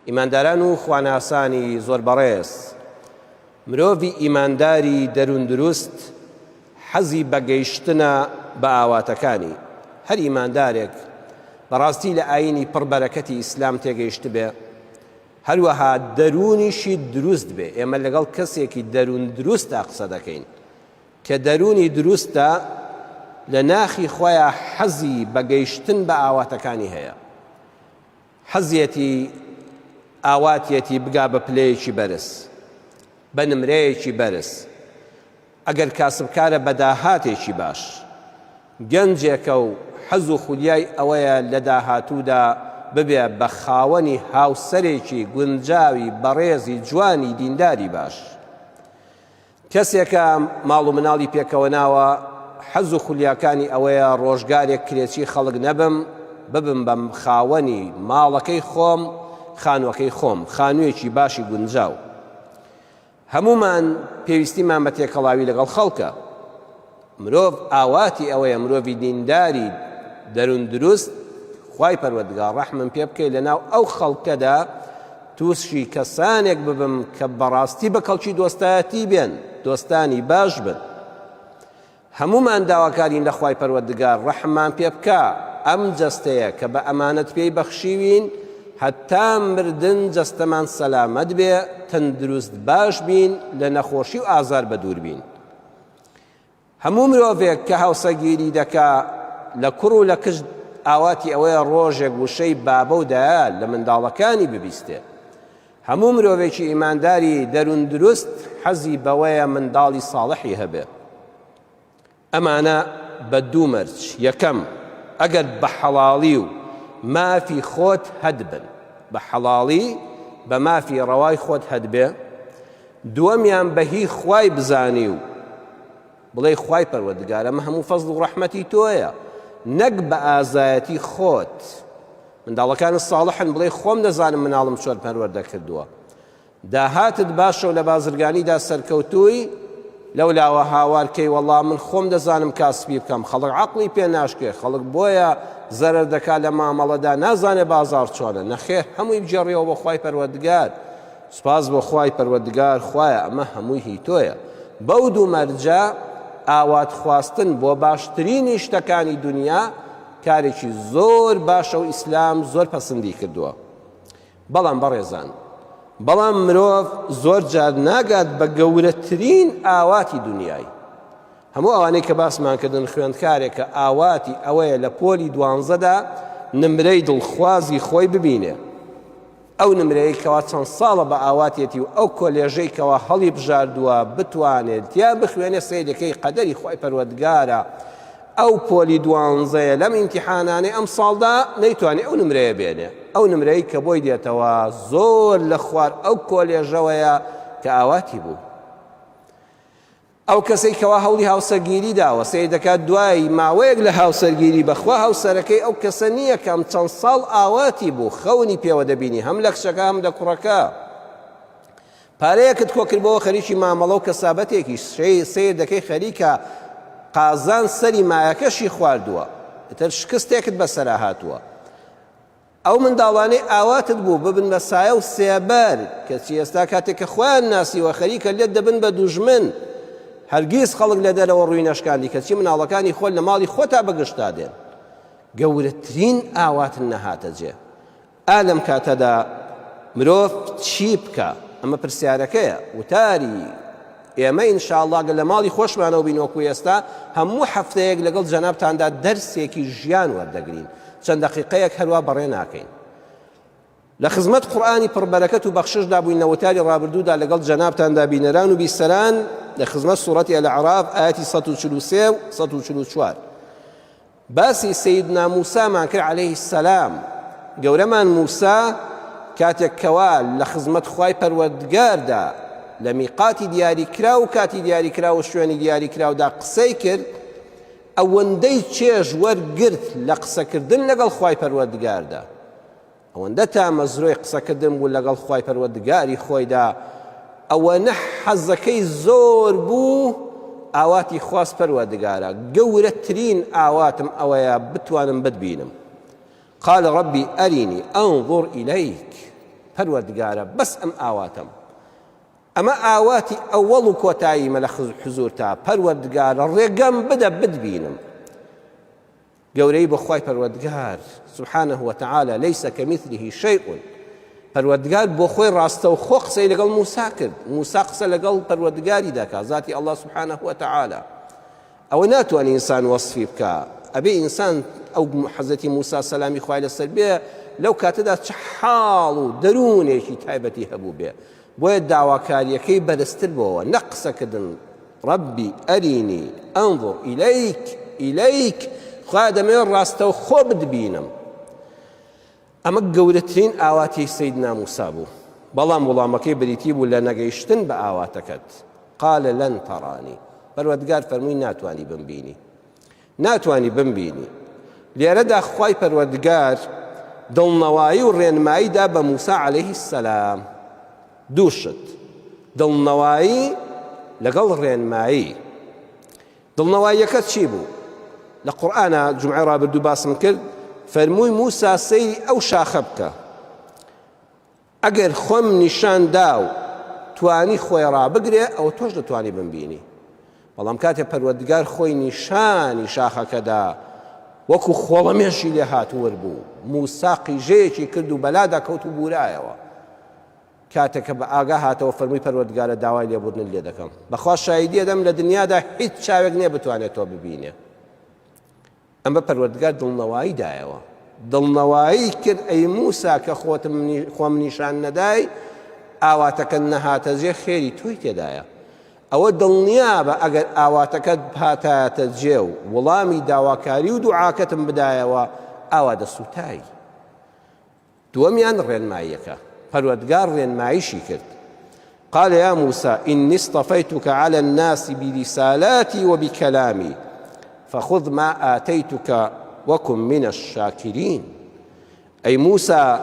ئیمانداران و خواناسانی زۆر بەڕێز، مرۆڤی ئیمانداری دەروون دروست حەزی بە گەیشتنە بە ئاواتەکانی. هەر ئیماندارێک بەڕاستی لە ئایینی پڕ بەرەکەتی ئیسلام تێگەیشتبێ، هەروەها دەروونیشی دروست بێ، ئێمە لەگەڵ کەسێکی دەروون دروستا قسە دەکەین، کە دەروونی دروستە لە ناخی خۆیا حەزی بە گەیشتن بە ئاواتەکانی هەیە. حەزیەتی ئاواتیەتی بگا بە پلەیەکی بەرز، بە نمرەیەکی بەرز، ئەگەر کاسبکارە بە داهاتێکی باش، گەنجێکە و حەز و خولیای ئەوەیە لە داهاتوودا ببێ بە خاوەنی هاوسەرێکی گونجاوی بەڕێزی جوانی دینداری باش. کەسێکە ماڵ و مناڵی پێکەوە ناوە، حەز و خولیاکانی ئەوەیە ڕۆژگارێک کرێچی خەڵک نەبم، ببم بە خاوەنی ماڵەکەی خۆم، خانووەکەی خۆم، خانوویەکی باشی گونجاو. هەموومان پێویستیمان بە تێکەڵاوی لەگەڵ خەڵکە. مرۆڤ ئاواتی ئەوەیە مرۆڤی دینداری دەروون دروست خوای پەروەردگار ڕەحمم پێ بکەی لەناو ئەو خەڵکەدا تووشی کەسانێک ببم کە بەڕاستی بە کەڵکی دۆستایەتی بێن دۆستانی باش بن هەمومان داواکارین لە خوای پەروەردگار ڕەحممان پێ بکە ئەم جەستەیە کە بە ئەمانەت پێی بەخشیوین هەتا مردن جەستەمان سەلامەت بێ تەندروست باش بین لە نەخۆشی و ئازار بەدوور بین هەموو مرۆڤێک کە هاوسەرگیری دەکا لە کوڕ و لە کچ ئاواتی ئەوەیە ڕۆژێک وشەی بابە و دایە لە منداڵەکانی ببیستێ. هەموو مرۆڤێکی ئیمانداری دەروون دروست حەزی بەوەیە منداڵی ساڵحی هەبێ. ئەمانە بە دوو مەرج، یەکەم، ئەگەر بە حەڵاڵی و مافی خۆت هەتبن، بە حەڵاڵی بە مافی ڕەوای خۆت هەتبێ، دووەمیان بە هی خوای بزانی و بڵێی خوای پەروەردگار ئەمە هەموو فەزڵ و ڕەحمەتی تۆیە نەک بە ئازایەتی خۆت منداڵەکانت ساڵحن بڵێ خۆم دەزانم مناڵم چۆن پەروەردە کردووە داهاتت باشە و لە بازرگانیدا سەرکەوتووی لەو لاوە هاوار کەی وەڵا من خۆم دەزانم کاسبی بکەم خەڵک عەقڵی پێ ناشکێ خەڵک بۆیە زەرەر دەکا لە مامەڵەدا نازانێ بازاڕ چۆنە نەخێر هەمووی بگێڕیەوە بۆ خوای پەروەردگار سوپاس بۆ خوای پەروەردگار خوایە ئەمە هەمووی هی تۆیە بەو دوو مەرجە ئاوات خواستن بۆ باشترینی شتەکانی دنیا کارێکی زۆر باشە و ئیسلام زۆر پەسەندی کردووە بەڵام بەڕێزان بەڵام مرۆڤ زۆر جار ناگات بە گەورەترین ئاواتی دنیای هەموو ئەوانەی کە باسمان کردن خوێندکارێکە ئاواتی ئەوەیە لە پۆلی دوانزەدا نمرەی دڵخوازی خۆی ببینێ ئەو نمرەیەی کەوا چەند ساڵە بە ئاواتیەتی و ئەو کۆلێژەی کەوا هەڵی بژاردووە بتوانێت تیا بخوێنێ سەیرەکەی قەدەری خوای پەروەردگارە ئەو پۆلی دوانزەیە لەم ئیمتیحانانەی ئەم ساڵدا نەیتوانێ ئەو نمرەیە بێنێ ئەو نمرەی کە بۆی دێتەوە زۆر لە خوار ئەو کۆلێژەوەیە کە ئاواتی بوو. ئەو کەسەی کەوا هەوڵی هاوسەرگیری داوە سەیر دەکات دوای ماوەیەک لە هاوسەرگیری بەخوا هاوسەرەکەی ئەو کەسە نییە کە ئەم چەند ساڵ ئاواتی بوو خەونی پێوە دەبینی هەم لە کچەکە هەم لە کوڕەکە پارەیەکت کۆکردبەوە خەریکی مامەڵە و کەسابەتێکی سەیر دەکەی خەریکە قازان سەری مایەکەشی خواردووە ئیتر شکستێکت بەسەرا هاتووە ئەو منداڵانەی ئاواتت بوو ببن بە سایە و سێبەر، کەچی ئێستا کاتێک کە خۆیان ناسیوە خەریکە لێت دەبن بە دوژمن. هەرگیز خەڵک لە دەرەوە ڕووی نەشکاندی، کەچی مناڵەکانی خۆت لە ماڵی خۆتا بە گژتا دێن. گەورەترین ئاواتت نەهاتە جێ. ئا لەم کاتەدا مرۆڤ چی بکا؟ ئەمە پرسیارەکەیە. وتاری ئێمە ان شاء اللە گەر لە ماڵی خۆشمانەوە بین وەکو ئێستا هەموو هەفتەیەک لەگەڵ جەنابتاندا دەرسێکی ژیان وەردەگرین چەند دەقیقەیەک هەروا بەڕێ ناکەین لە خزمەت قورئانی پڕبەرەکەت و بەخششدا بووین لە وتاری ڕابردوودا لەگەڵ جەنابتاندا بینەران و بیسەران لە خزمەت سوڕەتی ئەلئەعراف ئایەتی 143 و 144 باسی سەیدنا موسامان کرد علیه السلام، گەورەمان موسا کاتێک کەوا لە خزمەت خوای پەروەردگاردا لە میقاتی دیاریکراو و کاتی دیاریکراو و شوێنی دیاریکراودا قسەی کرد ئەوەندەی چێژ وەرگرت لە قسەکردن لەگەڵ خوای پەروەردگاردا ئەوەندە تامەزرۆی قسەکردن بوو لەگەڵ خوای پەروەردگاری خۆیدا ئەوەنە حەزەکەی زۆر بوو ئاواتی خواست پەروەردگارە گەورەترین ئاواتم ئەوەیە بتوانم بتبینم قال ربي أرني أنظر إليك. پەروەردگارە بەس ئەم ئاواتەم ئەمە ئاواتی ئەوەڵ و کۆتاییمە لە حزورتا پەروەردگارە ڕێگەم بدە بتبینم گەورەی بۆ خوای پەروەردگار سبحانه وتعالی ليس كمثله شيء پەروەردگار بۆ خۆی ڕاستەوخۆ قسەی لەگەڵ موسا کرد موسا قسە لەگەڵ پەروەردگاری دەکا ذاتی الله سبحانه وتعالی ئەوە ناتوانێت ئینسان وەصفی بکا ئەبێ ئینسان ئەو حەزەتی موسا سەلامی خوای لەسەر بێ لەو کاتەدا چ حاڵ و دەروونێکی تایبەتی هەبوو بێ بۆیە داواکاریەکەی بەرزتر بۆوە نەک قسەکردن ربی ارینی انظر الیک الیک خوا دەمەوێت ڕاستەوخۆ بتبینم ئەمە گەورەترین ئاواتی سەیدنا موسا بوو بەڵام وڵامەکەی بریتی بوو لە نەگەیشتن بە ئاواتەکەت قال لن ترانی پەروەردگار فەرمووی ناتوانی بمبینی ناتوانی بمبینی. لێرەدا خوای پەروەردگار دڵنەوایی و ڕێنمایی دا بە موسا عەلەیه السلام دوو شت دڵنەوایی لەگەڵ ڕێنمایی دڵنەواییەکە چی بوو لە قورئانا جمعە ڕابردوو باسم کرد فەرمووی موسا سەیری ئەو شاخە بکە ئەگەر خۆم نیشان دا و توانی خۆی ڕابگرێ ئەوە تۆش دەتوانی بمبینی بەڵام کاتێ پەروەردگار خۆی نیشانی شاخەکەدا وەکو خۆڵەمێشی لێ هاتوور بوو موسا قیژەیەکی کرد و بەلادا کەوت و بورایەوە کاتێک کە بە ئاگا هاتەوە فەرمووی پەروەردگارە داوای لێبوردنت لێ دەکەم بەخوا شایدی ئەدەم لە دنیادا هیچ چاوێک نییە بتوانێت تۆ ببینێ ئەمە پەروەردگار دڵنەوایی دایەوە دڵنەوایی کرد ئەی موسا کە خۆتم خۆم نیشان نەدای ئاواتەکە نەهاتە جێ خێری تۆی تێدایە ئەوە دڵنیابە ئەگەر ئاواتەکەت هاتایەتە جێ و وەڵامی داواکاری و دوعاکەتم بدایەوە ئاوا دەسووتای دووەمیان ڕێنماییەکە، پەروەردگار ڕێنماییشی کرد، قال یا موسى إني اصطفيتك على الناس برسالاتي وبكلامي فخذ ما آتيتك وكن من الشاكرين ئەی موسا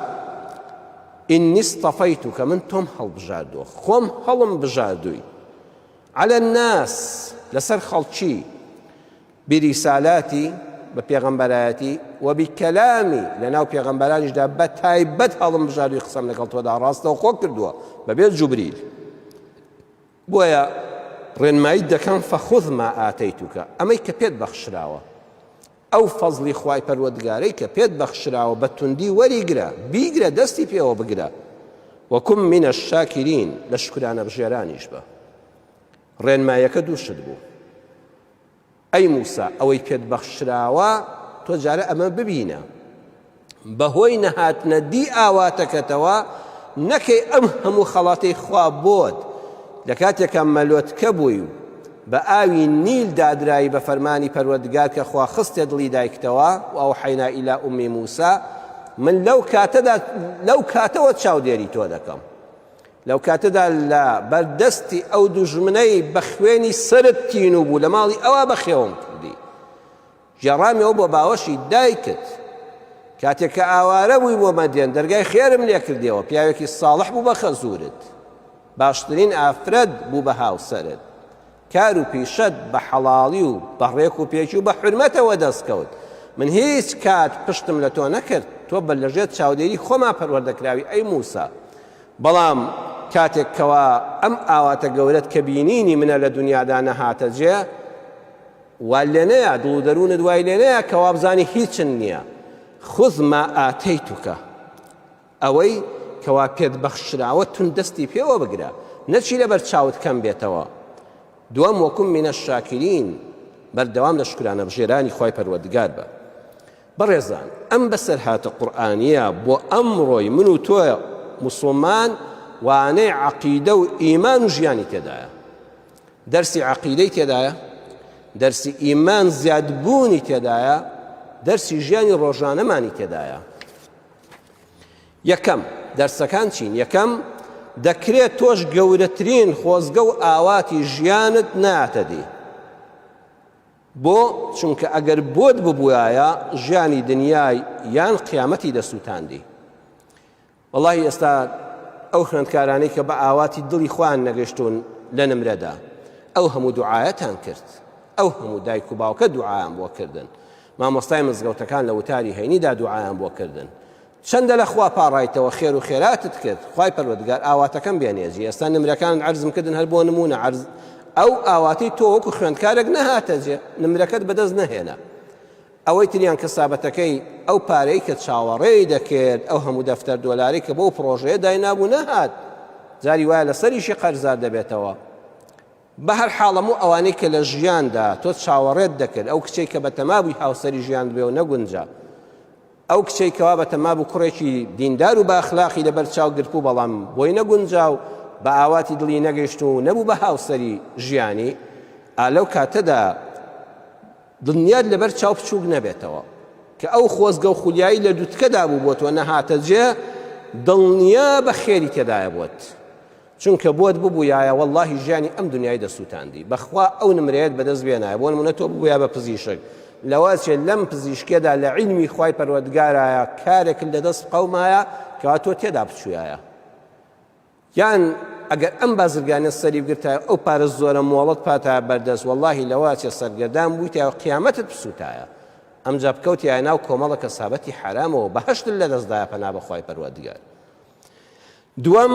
إني اصطفيتك من تۆم هەڵبژاردووە خۆم هەڵم بژاردووی على الناس لەسەر خەڵکی برسالاتی، بە پێغەمبەرایەتی، و بکلامی، لەناو پێغەمبەرانیشدا بە تایبەت هەڵمبژاردووی قسەم لەگەڵ تۆدا ڕاستەوخۆ کردووە بەبێ جوبریل. بۆیە ڕێنماییت دەکەم فخذ ما آتیتک، ئەمەی کە پێت بەخشراوە، ئەو فەزڵی خوای پەروەردگارەی کە پێت بەخشراوە بە توندی وەریگرە، بیگرە، دەستی پێوە بگرە، وکن من الشاکرین، لە شوکرانەبژێرانیش بە. ڕێنمایەکە دوو شت بوو. ئەی موسا ئەوەی پێت بەخشراوە تۆ جارە ئەمە ببینە بەهۆی نەهاتنە دی ئاواتەکەتەوە نەکەی ئەم هەموو خەڵاتەی خوا بۆت لە کاتێکا مەلۆتکە بووی و بە ئاوی نیل دادرایی بە فەرمانی پەروەردگار کە خوا خستێ دڵی دایکتەوە و ئەوحەینا ئیلا ئومی موسا من لەو کاتەدا لەو کاتەوە چاودێری تۆ دەکەم لەو کاتەدا لە بەردەستی ئەو دوژمنەی بە خوێنی سەرت تینوو بوو لە ماڵی ئەوا بەخێوم کردی گێڕامیەوە بۆ باوەشی دایکت کاتێک کە ئاوارە بووی بۆ مەدێن دەرگای خێرم لێ کردیەوە پیاوێکی ساڵح بوو بە خەزورت باشترین ئافرەت بوو بە هاوسەرت کار و پیشەت بە حەڵاڵی و بە ڕێک و پێکی و بە حورمەتەوە دەست کەوت من هیچ کات پشتم لە تۆ نەکرد تۆ بە لەژێر چاودێری خۆما پەروەردە کراوی ئەی موسا بەڵام کاتێک کەوا ئەم ئاواتە گەورەت کە بینینی منە لە دنیادا نەهاتە جێ وا لێنەیە دڵ و دەروونت وای لێنەیە کە وابزانی هیچن نییە خذ ما آتیتک ئەوەی کەوا پێت بەخشراوە توند دەستی پێوە بگرە نەچی لەبەر چاوت کەم بێتەوە دووەم وەکم منە شاکرین بەردەوام لە شکرانە بژێرانی خوای پەروەردگار بە بەڕێزان ئەم بەسەرهاتە قورئانیە بۆ ئەمڕۆی من و تۆ موسڵمان وانەی عەقیدە و ئیمان و ژیانی تێدایە دەرسی عەقیدەی تێدایە دەرسی ئیمان زیادبوونی تێدایە دەرسی ژیانی ڕۆژانەمانی تێدایە یەکەم، دەرسەکان چین؟ یەکەم، دەکرێت تۆش گەورەترین خۆزگە و ئاواتی ژیانت ناتە دی. بۆ؟ چونکە ئەگەر بۆت ببوایە ژیانی دنیای یان قیامەتی دەسووتاندی. وەڵاهی ئێستا ئەو خوێندکارانەی کە بە ئاواتی دڵی خۆیان نەگەشتوون لە نمرەدا ئەو هەموو دوعایەتان کرد ئەو هەموو دایک و باوکە دوعایان بۆ کردن مامۆستای مزگەوتەکان لە وتاری هەینیدا دوعایان بۆ کردن. چەندە لە خوا پاڕایتەوە خێر و خێراتت کرد خوای پەروەردگار ئاواتەکەم بێنێجی ئێستا نمرەکانت عەرزم کردن هەر بۆ نمونە عەرز ئەو ئاواتەی تۆ وەکو خوێندکارێک نەهاتە جێ نمرەکەت بەدەست نەهێنا ئەوەی تریان کەسابەتەکەی ئەو پارەی کە چاوەڕێی دەکرد ئەو هەموو دەفتەر دۆلاری کە بۆ پرۆژەیە داینابوو نەهات جاری وایە لەسەریشی قەرزار دەبێتەوە بە هەر حاڵ هەموو ئەوانەی کە لە ژیاندا تۆ چاوەڕێت دەکرد ئەو کچەی کە بەتەما بووی هاوسەری ژیانت بێ و نەگونجا ئەو کچەی کەوا بەتەما بوو کوڕێکی دیندار و بە ئەخلاقی لەبەر چاو گرتبوو بەڵام بۆی نەگونجا و بە ئاواتی دڵی نەگەیشت و نەبوو بە هاوسەری ژیانی ئا لەو کاتەدا دڵنیات لەبەر چاو بچووک نەبێتەوە کە ئەو خۆزگە و خولیایی لە دوتکەدا بوو بۆ تۆ نەهاتە جێ دڵنیا بە خێری تێدایە بۆت چونکە بۆت ببویایە وەڵاهی ژیانی ئەم دنیای دەسوتاندی بەخوا ئەو نمرەیەت بەدەست بێنایە بۆ نمونە تۆ ببویا بە پزیشک لەوەچێ لەم پزیشکێدا لە عیلمی خوای پەروەردگارایە کارێکت لەدەست قەومایە کەوا تۆ تێدا بچویایە یان ئەگەر ئەم بازرگانە سەری بگرتایە ئەو پارە زۆرە مۆڵەت پاتایە بەردەست وەڵاهی لەوەچێ سەرگەردان بوویتایە و قیامەتت بسووتایە ئەمجا بکەوتایە ناو کۆمەڵە کەسابەتی حەرامەوە بەهەشتت لەدەستدایە پەنا بەخوای پەروەردگار دووەم،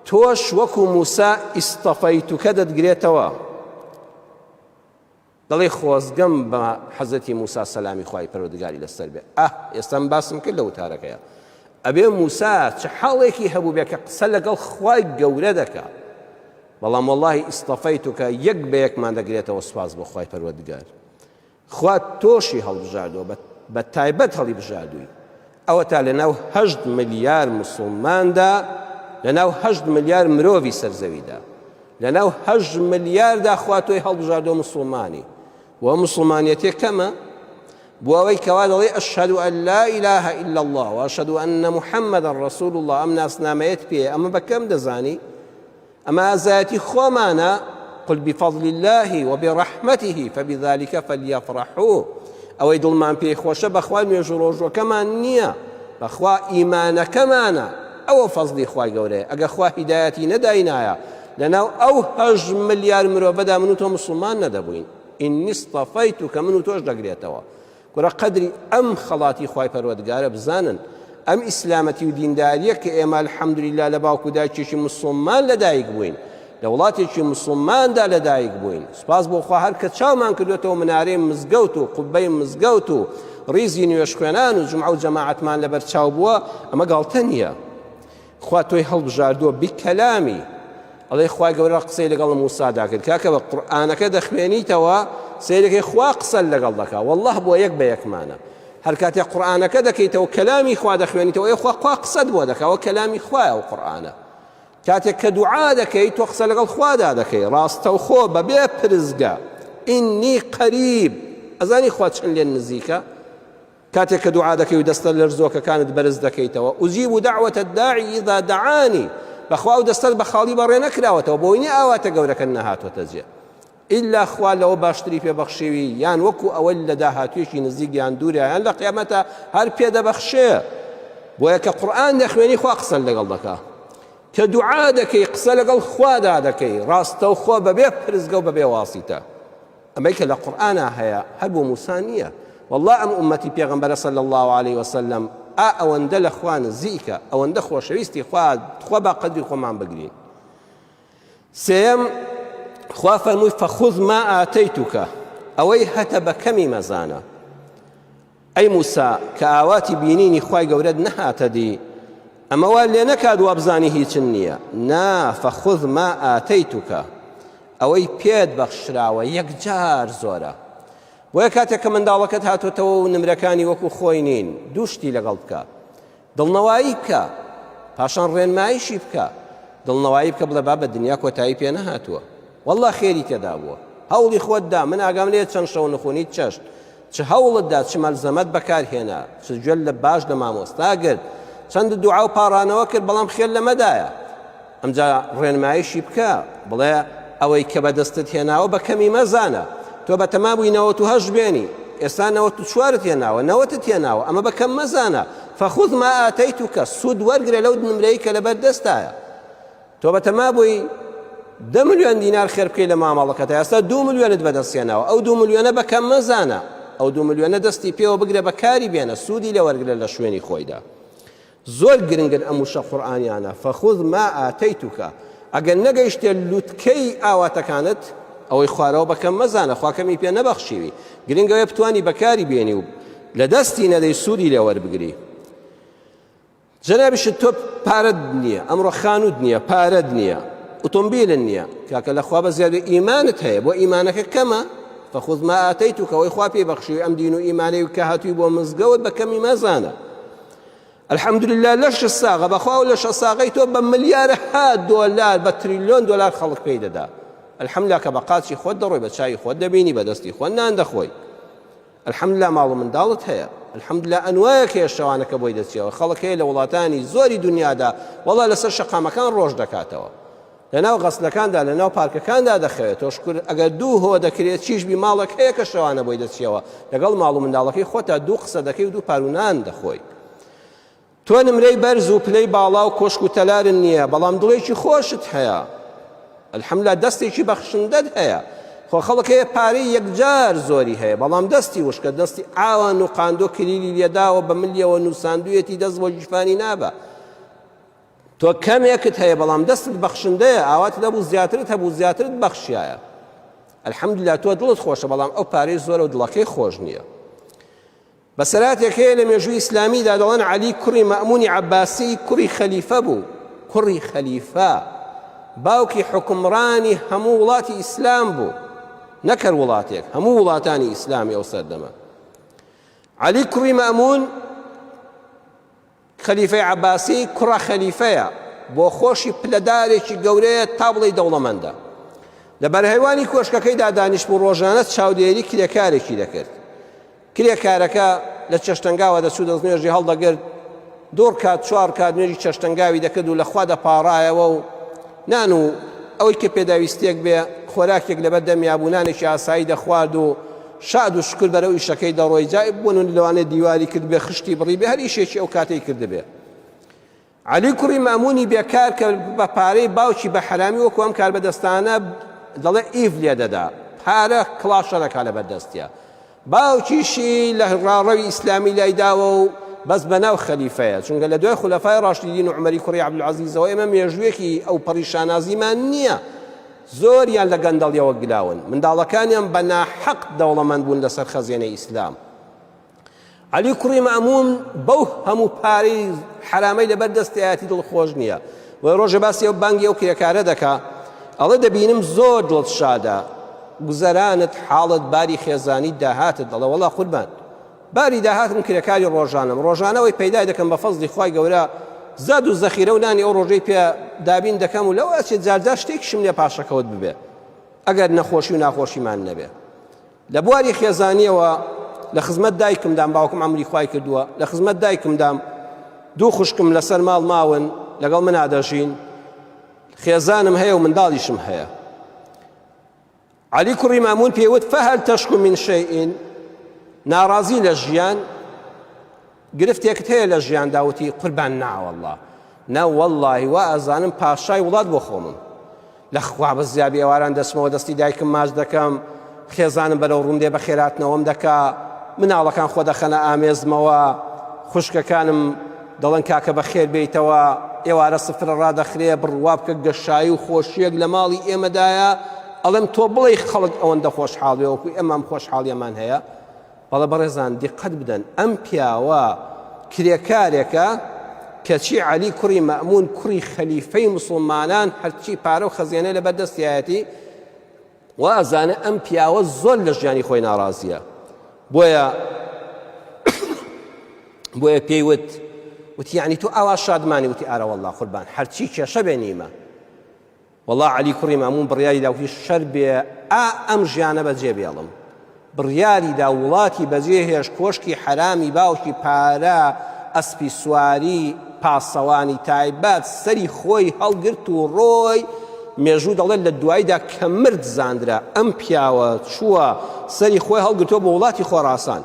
تۆش وەکو موسا ئیستەفەیتوکە دەتگرێتەوە، دەڵێ خۆزگەم بە حەزرەتی موسا سەلامی خوای پەروەردگاری لەسەر بێ. ئاه ئێستا من باسم کرد لە وتارەکەیە ئەبێ موسا چ حاڵێکی هەبوو بێ کە قسە لەگەڵ خوای گەورە دەکا بەڵام وەڵاهی ئیستەفەیتوکە یەک بە یەکمان دەگرێتەوە سوپاس بۆ خوای پەروەردگار. خوا تۆشی هەڵبژاردووە بە تایبەت هەڵیبژاردووی ئەوەتا لەناو هەشت ملیار مسوڵماندا لەناو هەشت ملیار مرۆڤی سەر زەویدا لەناو هەشت ملیاردا خوا تۆی هەڵبژاردووە مسوڵمانی و مسوڵمانیەتێ کەمە بۆ ئەوەی کەوا دەڵێ ئەشهد ئەن لا إله إلا الله وأشهد أن محمدا رسول الله ئەم ناسنامەیەت پێ ئەمە بە کەم دەزانی ئەمە ئازایەتی خۆمانە، قل بفضل اللە وبرحمته فبذلک فلیفرحوا، ئەوەی دڵمان پێی خۆشە بەخوا نوێژ و ڕۆژوەکەمان نییە، بەخوا ئیمانەکەمانە، ئەوە فەزڵی خوای گەورەیە، ئەگەر خوا هیدایەتی نەداینایە لەناو ئەو هەشت ملیار مرۆڤەدا من و تۆ موسڵمان نەدەبووین، انی اصطفیتک من و تۆش دەگرێتەوە. کورە قەدری ئەم خەڵاتی خوای پەروەردگارە بزانن ئەم ئیسلامەتی و دینداریە کە ئێمە الحمدللە لە باوک و دایکێکی مسوڵمان لەدایک بووین لە وڵاتێکی مسوڵماندا لەدایک بووین سوپاس بۆ خوا هەر کە چاومان کردوێتەوە منارەی مزگەوت و قوبەی مزگەوت و ڕیزی نوێژخوێنان و جومعە و جەماعەتمان لەبەر چاو بووە ئەمە گاڵتە نییە خوا تۆی هەڵبژاردووە بکەلامی ئەڵێ خوای گەورە قسەی لەگەڵ موسادا کرد کاکە بە قورئانەکە دەخوێنیتەوە سەیرەکەی خوا قسە لەگەڵ دەکا والله بۆ یەک بە یەکمانە هەر کاتێک قورئانەکە دەکەیتەوە کەلامی خوا دەخوێنیتەوە ئێ خوا خوا قسەت بۆ دەکا کەلامی خوایە و قورئانە کاتێک کە دوعا دەکەی تۆ قسە لەگەڵ خوادا دەکەی ڕاستەوخۆ بەبێ پرزگە ئینی قەریب ئەزانی خوا چەند لێ نزیکە کاتێک کە دوعا دەکەی و دەستە لەرزۆکەکانت بەرز دەکەیتەوە ئوجیب دعوة الداعی اذا دعانی بەخوا و دەستت بە خاڵی بەڕێ نەکراوەتەوە بۆی نیە ئاواتە گەورەکە نەهاتوەتە جێ ئیلا خوا لەوە باشتری پێ بەخشیوی یان وەکو ئەوە لە داهاتوویەکی نزیک یان دوورە یان لە قیامەتە هەر پێ دەبەخشێ بۆیە کە قورئان دەخوێنی خوا قسە لەگەڵ دەکا کە دوعا دەکەی قسە لەگەڵ خوادا دەکەی ڕاستەوخۆ بەبێ پرزگە و بەبێ واسیتە ئەمەی کە لە قورئانا هەیە هەر بۆ موسا نییە واللە ئەم ئومەتی پێغەمبەرە صلی اللە علیه وسلم ئا ئەوەندە لە خوا نزیکە ئەوەندە خۆشەویستی خوا خوا با قەدری خۆمان بگرین سێیەم خوا فەرمووی فخذ ما آتیتک ئەوەی هەتە بە کەمی مەزانە ئەی موسا کە ئاواتی بینینی خوای گەورەت نەهاتە دی ئەمە وا لێ نەکات وابزانی هیچن نییە نا فخذ ما آتیتک ئەوەی پێت بەخشراوە یەکجار زۆرە بۆیە کاتێک کە منداڵەکەت هاتۆتەوە و نمرەکانی وەکو خۆی نین دوو شتی لەگەڵ بکە دڵنەوایی بکە پاشان ڕێنماییشی بکە دڵنەوایی بکە بڵێ بابە دنیا کۆتایی پێ نەهاتووە والله خێری تێدا بووە هەوڵی خۆت دا من ئاگام لێ چەند شەو نخونیت چەشت چ هەوڵت دا چ مەلزەمەت بەکار هێنا چ گوێت لە باش لە مامۆستا گرت چەند دوعا و پاڕانەوە کرد بەڵام خێر لەمەدایە ئەمجا ڕێنمایشی بکە بڵێ ئەوەی کە بەدەستت هێناوە بە کەمی مەزانە تۆ بە تەما بووی 98 بێنی ئێستا 94ت هێناوە نەوەتت هێناوە ئەمە بە کەم مەزانە فخذ ما آتيتك سوود وەرگرە لەو نمرەی کە لەبەر دەستایە تۆ بەتەما بووی دە ملیۆن دینار خێر بکەی لە مامەڵەکەتا ئێستا دوو ملیۆنت بەدەست هێناوە ئەو دوو ملیۆنە بە کەم مەزانە. ئەو دوو ملیۆنە دەستی پێوە بگرە بەکاری بێنە سوودی لێ وەرگرە لە شوێنی خۆیدا. زۆر گرنگن ئەم وشە قورئانیانە، فخذ ما آتیتک، ئەگەر نەگەیشتە لوتکەی ئاواتەکانت ئەوەی خوارەوە بە کەم مەزانە، خوا کەمی پێ نەبەخشیوی، گرنگ ئەوەیە بتوانی بەکاری بێنی و لە دەستی نەدەی سوودی لێ وەربگری. جەنابیشت تۆ پارەت نییە، ئەمڕۆ خانووت نییە، پارەت نییە، ئۆتۆمبیلت نییە، کاکە لە خوا بە زیاد ئیمانت هەیە، بۆ ئیمانەکە کەمە؟ فخذ ما آتیتک، ئەوەی خوا پێی بەخشیوی ئەم دین و ئیمانەی کە هاتووی بۆ مزگەوت بە کەمی مەزانە. الحمدللە لەشت ساغە بەخوا ئەو لەشە ساغەی تۆ بە ملیارەها دۆلار بە تریلیۆن دۆلار خەڵک پێی دەدا الحمدللە کە بە قاچی خۆت دەڕۆی بە چاوی خۆت دەبینی بە دەستی خۆت نان دەخۆی الحمدللە ماڵ و منداڵت هەیە الحمدللە ئەنوایەک هەیە شەوانەکە بۆی دەچیەوە خەڵک هەیە لە وڵاتانی زۆری دنیادا وەڵا لەسەر شەقامەکان ڕۆژ دەکاتەوە لەناو غەسلەکاندا لەناو پارکەکاندا دەخەوێت تۆ شکر ئەگەر دوو هۆ دەکرێت چیش بی ماڵێک هەیە کە شەوانە بۆی دەچیەوە لەگەڵ ماڵ و منداڵەکەی خۆتا دوو قسە دەکەی و دوو پارونان دەخۆی تۆ نمرەی بەرز و پلەی باڵا و کۆشک و تەلارن نییە بەڵام دڵێکی خۆشت هەیە الحمدلله دەستێکی بەخشندەت هەیە خۆ خەڵک هەیە پارەی یەکجار زۆری هەیە بەڵام دەستی وشکە دەستی ئاوا نوقاندۆ کلیلی لێداوە بە ملیەوە نووساندویەتی دەست بۆ گیرفانی نابە تۆ کەمێکت هەیە بەڵام دەستت بەخشندەیە ئاواتت هەبوو زیاترت هەبوو زیاترت بەخشیایە الحمدلله تۆ دڵت خۆشە بەڵام ئەو پارەی زۆرە و دڵەکەی خۆش نییە بەسەراتێک هەیە لە مێژووی ئیسلامیدا دەڵێن عەلی کوڕی مەئمونی عەباسی کوڕی خەلیفە بوو کوڕی خەلیفە باوکی حکمڕانی هەموو وڵاتی ئیسلام بوو نەکەر وڵاتێک هەموو وڵاتانی ئیسلامی ئەو سەردەمە عەلی کوڕی مەئمون خەلیفەی عەباسی کوڕە خەلیفەیە، بۆ خۆشی پلەدارێکی گەورەیە تا بڵێی دەوڵەمەندە. لە بەرهەیوانی کۆشکەکەیدا دانیشتبوو ڕۆژانە چاودێری کرێکارێکی دەکرد. کرێکارەکە لە چێشتەنگاوە دەچوو دەستنوێژی هەڵدەگرت، دوو ڕکات چوار ڕکات نوێژی چێشتەنگاوی دەکرد و لە خوا دەپاڕایەوە و نان و ئەوەی کە پێداویستییەک بێ خۆراکێک لەبەر دەمیا بوو نانێکی ئاسایی دەخوارد و شاد و شوکر بەرەو ئیشەکەی دەڕۆی جا بۆ لەوانەیە دیواری کردبێ خشتی بڕیبێ هەر ئیشێکی ئەو کاتەی کردبێ عەلی کوڕی مامونی بێکار کە بە پارەی باوکی بە حەرامی وەکو ئەم کاربەدەستانە دەڵێ ئیف لێ دەدا پارە کڵاشە دەکا لە بەردەستیا باوکیشی لە ڕاڕەوی ئیسلامی لای داوە و بەس بەناو خەلیفەیە چونکە لە دوای خولەفای ڕاشدین و عومەری کوڕی عەبدولعەزیزەوە ئێمە مێژوویەکی ئەو پەڕی شانازیمان نییە زۆریان لە گەندەڵیەوە گلاون، منداڵەکانیان بە ناحەق دەوڵەمەند بوون لەسەر خەزێنەی ئیسلام. عەلی کوڕی مەئموون بەو هەموو پارەی حەرامەی لەبەر دەستیایەتی دڵخۆش نییە. بۆیە ڕۆژێ باسی ئەو بانگی ئەو کرێکارە دەکا، ئەڵێ دەبینم زۆر دڵت شادە، گوزەرانت، حاڵت، باری خێزانیت، داهاتت، دەڵێ وەڵا قوربان باری داهاتم کرێکاری ڕۆژانەم ڕۆژانە ئەوەی پەیدای دەکەم بە فەزڵی خوای گەورە زاد و زەخیرە و نانی ئەو ڕۆژەی پێ دابین دەکەم و لەو ئەچێت جارجار شتێکیشم لێ پاشەکەوت ببێ ئەگەر نەخۆشی و ناخۆشیمان نەبێ لە بواری خێزانیەوە لە خزمەت دایکمدام باوکم عمری خوای کردووە لە خزمەت دایکمدام دوو خوشکم لەسەر ماڵ ماون لەگەڵ منا دەژین خێزانم هەیە و منداڵیشم هەیە عەلی کوڕی مامون پێی وت فهل تشکو من شیء ناڕازی لە ژیان گرفتێکت هەیە لە ژیاندا وتی قوربان ناوەڵڵا نا وەڵڵاهی وا ئەزانم پاشای وڵات بۆ خۆمم لە خوا بە زیابی ئێواران دەچمەوە دەستی دایکم ماچ دەکەم خێزانم بەرەو ڕووم دێ بە خێراتنەوەم دەکا مناڵەکان خۆ دەخەنە ئامێزمەوە خوشکەکانم دەڵێن کاکە بەخێر بێیتەوە، ئێوارە سفرە ڕادەخرێ، بڕوا بکە گەشایی و خۆشییەک لە ماڵی ئێمەدایە، ئەڵێم تۆ بڵێی خەڵک ئەوەندە خۆشحاڵ بێ وەکو ئێمە ئەم خۆشحاڵییەمان هەیە؟ بەڵێ بەڕێزان دیقەت بدەن ئەم پیاوە کرێکارێکە کەچی عەلی کوڕی مەئموون کوڕی خەلیفەی موسڵمانان هەرچی پارە و خەزێنەی لەبەر دەستیایەتی وا ئەزانێ ئەم پیاوە زۆر لە ژیانی خۆی ناڕازیە بۆیە بۆیە پێی وت وتی یعنی تۆ ئاوا شادمانی وتی ئارە والله قوربان هەرچی کێشە بێ نیمە والله علی کوڕی مامون بڕیاری دا وتی شەر بێ ئا ئەم ژیانە بەجێ بێڵم بڕیاری دا وڵاتی بەجێ هێشت کۆشکی حەرامی باوکی پارە ئەسپی سواری پاسەوانی تایبەت سەری خۆی هەڵگرت و ڕۆی مێژوو دەڵێت لە دواییدا کە مرد زاندرا ئەم پیاوە چووە سەری خۆی هەڵگرتووە بۆ وڵاتی خۆراسان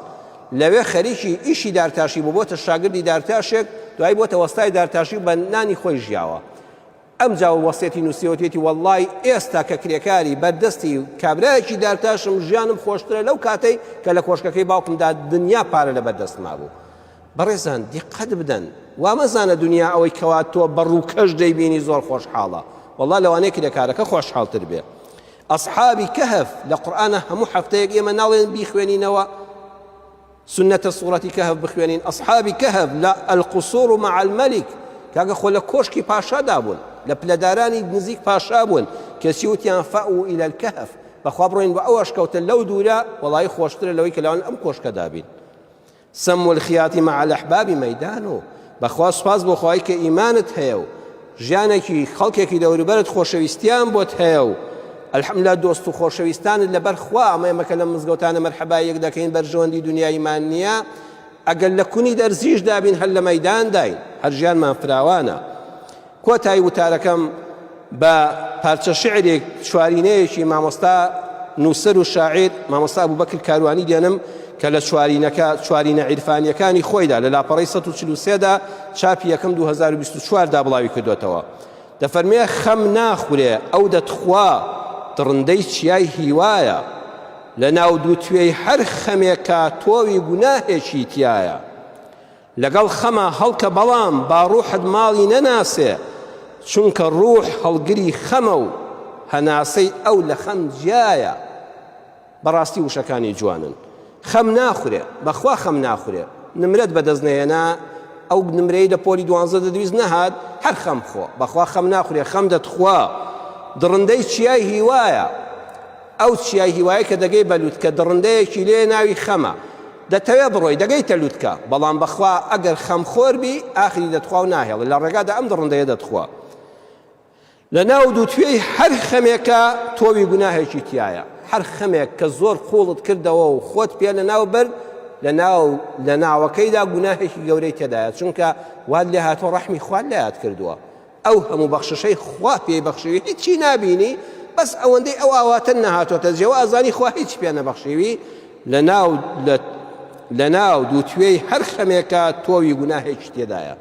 لەوێ خەریکی ئیشی دارتاشی بوو بۆتە شاگردی دارتاشێک دوایی بۆتە وەستای دارتاشی و بە نانی خۆی ژیاوە. ئەمجا وەسێتی نووسیوە وتویەتی وەڵڵای ئێستا کە کرێکاری بەردەستی کابرایەکی دارتاشم ژیانم خۆشترە لەو کاتەی کە لە کۆشکەکەی باوکمدا دنیا پارە لەبەر دەستما بوو. بەڕێزان دیقەت بدەن وا مەزانە دنیا ئەوەی کەوا تۆ بە ڕووکەش دەیبینی زۆر خۆشحاڵە وەڵا لەوانەیە کرێکارەکە خۆشحاڵتر بێ. ئەسحابی کەهف لە قورئانە هەموو هەفتەیەک ئێمە ناڵێن بیخوێنینەوە سوننەتە سوڕەتی کەهف بخوێنین ئەسحابی کەهف لە القصور مع الملک کاکە خۆ لە کۆشکی پاشادا بوون لە پلەدارانی نزیک پاشا بوون کەچی وتیان فأووا إلى الكهف بەخوا بڕۆین بە ئەو ئەشکەوتە لەو دوورە وەڵی خۆشترە لەوەی کە لەوان ئەم کۆشکەدا بین سم الخیاط مع الأحباب ميدان بەخوا سوپاس بۆ خوای کە ئیمانت هەیە و ژیانێکی خەڵکێکی دەوروبەرت خۆشەویستیان بۆت هەیە و الحمدلله دۆست و خۆشەویستانت لەبەر خوا ئەمە ئێمە کە لەم مزگەوتانە مەرحەبای یەک دەکەین بەرژەوەندی دنیاییمان نییە ئەگەر لە کونی دەرزیشدا بین هەر لە مەیدانداین هەر ژیانمان فراوانە کۆتایی وتارەکەم بە پارچە شعرێک چوارینەیەکی مامۆستا نووسەر و شاعیر مامۆستا ئەبوبەکر کاروانی دێنم کە لە چوارینەکە چوارینە عیرفانیەکانی خۆیدا لە لاپەڕەی 143 دا چاپی یەکەم 2024 دا بڵاوی کردوێتەوە دەفەرمێ خەم ناخورێ ئەو دەتخوا دڕندەی چیای هیوایە لە ناو دوو توێی هەر خەمێکا تۆوی گوناهێکی تایە لەگەڵ خەما هەڵکە بەڵام با ڕوحت ماڵی نەناسێ چونکە ڕوح هەڵگری خەمە و هەناسەی ئەو لە خەم جیایە بەڕاستی وشەکانی جوانن خەم ناخورێ بەخوا خەم ناخورێ نمرەت بەدەست نەهێنا ئەو نمرەی لە پۆلی دوانزە دەدویست نەهات هەر خەم خۆ بەخوا خەم ناخورێ خەم دەتخوا دڕندەی چیای هیوایە ئەو چیای هیوایە کە دەگەی بە لوتکە دڕندەیەکی لێ ناوی خەمە دەتەوێ بڕۆی دەگەیتە لوتکە بەڵام بەخوا ئەگەر خەمخۆر بی ئاخری دەتخوا و ناهێڵێ لە ڕێگادا ئەم دڕندەیە دەتخوا لە ناو دووتوێی هەر خەمێکە تۆوی گوناهێکی تایە هەر خەمێک کە زۆر قوڵت کردەوە و خۆت پێ لە ناو برد لە ناو لە ناوەکەیدا گوناهێکی گەورەی تێدایە چونکە وات لێ هاتۆ ڕەحمی خوات لە یاد کردووە ئەو هەموو بەخششەی خوا پێی بەخشیوی هیچی نابینی بەس ئەوەندەی ئەو ئاواتە نەهاتۆتە جێوە ئەزانی خوا هیچ پێ نەبەخشیوی لەناو لەناو دووتوێی هەر خەمێکە تۆوی گوناهێکی تێدایە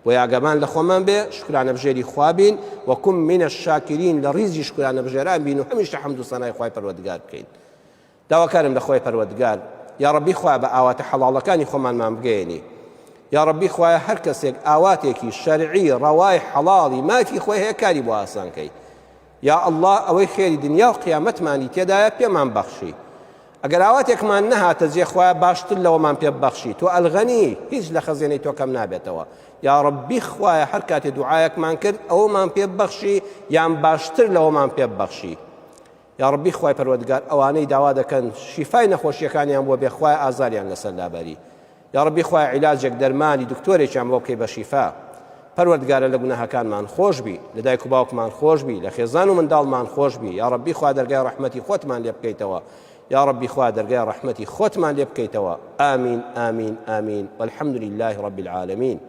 بۆ یاگەمان لە خۆمان بێ شکرانە بژێری خوا بین وكن من الشاکرین لە ڕیزی شکرانە بژێران بین و هەمیشە حەمد و سەنای خوای پەروەردگار بکەین داواکارم لە خوای پەروەردگار یاڕەبی خوایە بە ئاواتە حەڵاڵەکانی خۆمانمان بگەیەنی یاڕەبی خوایە هەر کەسێک ئاواتێکی شەرعی ڕەوای حەڵاڵی مافی خۆی هەیە کاری بۆ ئاسان کەی یا ئەڵڵا ئەوەی خێری دنیا و قیامەتمانی تێدایە پێمان بەخشی ئەگەر ئاواتێکمان نەهاتە جێ خوایە باشتر لەوەمان پێ ببەخشی تۆ ئەلغەنی هیچ لە خەزێنەی تۆ کەم نابێتەوە یا ڕەبی خوایە هەر کاتێ دوعایەکمان کرد ئەومان پێ ببەخشی یان باشتر لەوەمان پێ ببەخشی یاڕەبی خوای پەروەردگار ئەوانەی داوا دەکەن شیفای نەخۆشیەکانیان بۆ بێ خوای ئازاریان لەسەر لابەری یاڕەبی خوای عیلاجێک دەرمانی دکتۆرێکیان بۆ بکەی بە شیفا پەروەردگارە لە گوناهەکانمان خۆش بی لە دایک و باوکمان خۆش بی لە خێزان و منداڵمان خۆش بی یاڕەبی خوا دەرگای ڕەحمەتی خۆتمان لێ بکەیتەوە یاڕەبی خوا دەرگای ڕەحمەتی خۆتمان لێ بکەیتەوە ئامین ئامین ئامین والحمد لله رب العالمین.